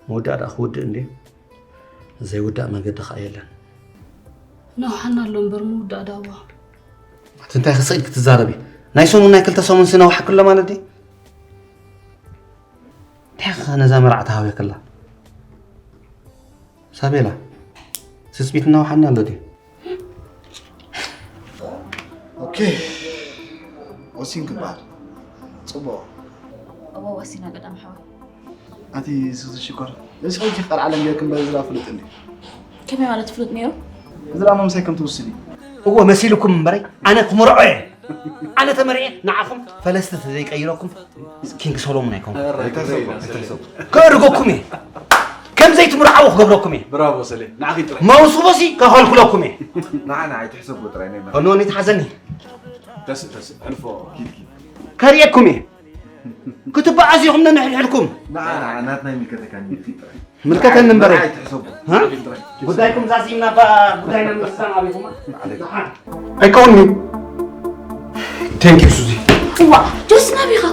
ምውዳእ ደኣ ክውድእ እንድዩ። ዘይውዳእ መገዲ ኸኣ የለን። ነውሓና ኣሎ እምበር ምውዳእ ዳዋ። ኣቲ እንታይ ክስኢል ክትዛረቢ? ናይ ሰሙን ናይ ክልተ ሰሙን ስነውሓክሎ ማለት ድዩ? እንታይ ኸ ነዛ መርዓ ተሃውየክላ? ሳቤላ፣ ስስቢት እናውሓና ኣሎ ድዩ? ኦኬ፣ ወሲን ክበሃል። ጽቡቕ። እወ፣ ወሲና ቀዳም ሓወይ። ኣቲ ሱዚ ሽኮር፣ እዚ ሰውጂ ቃል ዓለም ጌርክን በዚ ዝራ ፍሉጥ እንዲ። ከመይ ማለት ፍሉጥ ነይሩ? እዚ ራማ ምሳይ ከም ትውስኒ። እወ፣ መሲልኩም እምበረይ፣ ኣነ ክምርዖ እየ። ኣነ ተመርዔ፣ ንዓኹም ፈለስቲ ዘይቀይረኩም ኪንግ ሶሎሞን ኣይኮንኩ። ኣይተሕሰቡ፣ ኣይተሕሰቡ። ከእርገኩም እየ። ከም ዘይትምርዓዉ ክገብረኩም እየ። ብራቮ ሰሌ፣ ንዓኺ ጥራይ። መውስቦሲ ከኸልክለኩም እየ። ንዓ፣ ንዓ፣ ኣይትሕሰቡ ጥራይ፣ ናይ መርዓ። ፈኖኒ ትሓዘኒ። ተስእ፣ ተስእ፣ ሕልፎ፣ ኪድ፣ ኪድ። ከርእየኩም እየ። ክትበኣሱ ኢኹም ነንሕድሕድኩም። ንዓ፣ ንዓ፣ ናትና ይምልከተካ፣ ንዓ፣ ኪድ ጥራይ። ምልከተኒ እምበረ። ንዓ፣ ኣይትሕሰቡ። ሃ? ኪድ ጥራይ። ጉዳይኩም ዛዚምና እባ ጉዳይና ንምፍጻም ኣቢኹማ። ንዓ። ኣይከውንኒ። Thank you ሱዚ። እዋ፣ ጆሲ ናበይ ኢኻ?